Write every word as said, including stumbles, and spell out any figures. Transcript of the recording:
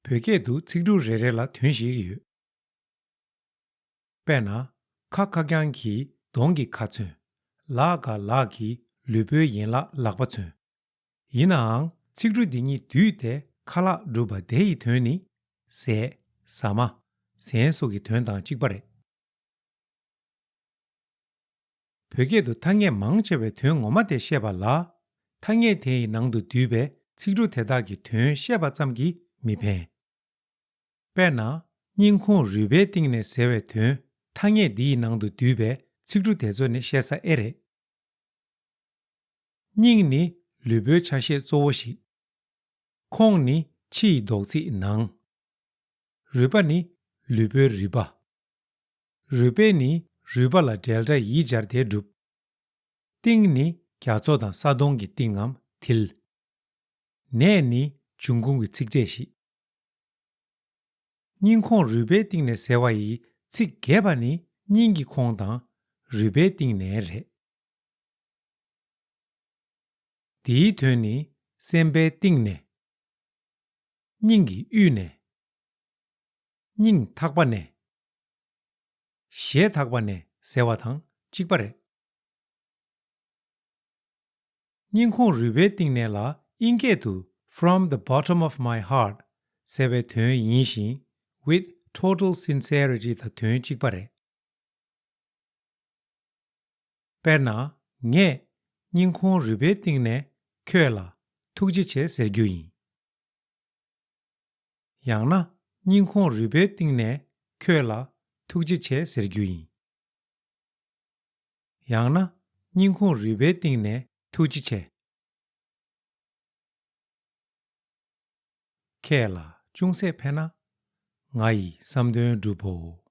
བོད་སྐད་དུ་ཚིག་འབྲུ་རེ་རེ་ལ་དོན་བཞི་ཡོད། དཔེར་ན། ཁ་ཁ་རྐྱང་གིས་གདོང་གི་ཁ་མཚོན། ལ་ག་ལག་གིས་ལུས་པོའི་ཡན་ལག་ལག་པ་མཚོན། ཡིན་ནའང་ཚིག་འབྲུ་འདི་གཉིས་བསྡུས་ཏེ་ཁ་ལག་གྲུབ་པ་དེ་ཡི་དོན་ནི། ཟས། ཟ་མ། ཟན་སོགས་ཀྱི་དོན་དང་གཅིག་པ་རེད། བོད་སྐད་དུ་ཐ་སྙད་མང་ཆེ་བའི་དོན་ངོ་མ་དེ་བཤད་པ་ལ། ཐ་སྙད་དེ་ཡི་ནང་དུ་བསྡུས་པའི་ཚིག་འབྲུ་དེ་དག་གི་དོན་བཤད་པ་ཙམ་གྱིས་མི་ཕན། དཔེར་ན། སྙིང་ཁོང་རུས་པའི་གཏིང་ནས་ཟེར་བའི་དོན་ཐ་སྙད་འདི་ཡི་ནང་དུ་བསྡུས་པའི་ཚིག་འབྲུ་དེ་ཚོ་ནས་བཤད་ས་ཨེ་རེད། སྙིང་ནི་ལུས་པོའི་ཆ་ཤས་གཙོ་བོ་ཞིག་ཁོང་ནི་ཕྱི་ཡི་རྡོག་རྩིས་ནང་། རུས་པ་ནི་ལུས་པོའི་རུས་པ། རུས་པས་ནི་རུས་པ་ལ་འབྲེལ་སྒྲ་ཡིས་སྦྱར་ཏེ་འགྲུབ། གཏིང་ནི་རྒྱ་མཚོ་དང་ས་དོང་གི་གཏིང་ངམ་མཐིལ། ནས་ནི་འབྱུང་ཁུངས་ཀྱི་ཚིག་ཕྲད་ཞིག་སྙིང་ཁོང་རུས་པའི་གཏིང་ནས་ཟེར་བ་ཡི་ཚིག་རྒྱས་པ་ནི་སྙིང་གི་ཁོང་དང་རུས་པའི་གཏིང་ནས་རེད། འདིའི་དོན་ནི་སེམས་པའི་གཏིང་ནས། སྙིང་གི་དབུས་ནས། སྙིང་ཐག་པ་ནས། ཞེ་ཐག་པ་ནས་ཟེར་བ་དང་གཅིག་པ་རེད། སྙིང་ཁོང་རུས་པའི་གཏིང་ནས་ལ་དབྱིན་སྐད་དུ་From the bottom of my heart ཟེར་བའི་དོན་ཡིན་ཞིང་། with total sincerity དང་དོན་གཅིག་པ་རེད། དཔེར་ན། ངས་སྙིང་ཁོང་རུས་པའི་གཏིང་ནས་ཁྱོད་ལ་ཐུགས་རྗེ་ཆེ་ཟེར་རྒྱུ་ཡིན། ཡང་ན། སྙིང་ཁོང་རུས་པའི་གཏིང་ནས་ཁྱོད་ལ་ཐུགས་རྗེ་ཆེ་ཟེར་རྒྱུ་ཡིན། ཡང་ན། སྙིང་ཁོང་རུས་པའི་གཏིང་ནས་ཐུགས་རྗེ་ཆེ། ཁྱེད་ལ་ཅུང་ཟད་ཕན་ན། ང་ཡི་བསམ་དོན་འགྲུབ་བོ།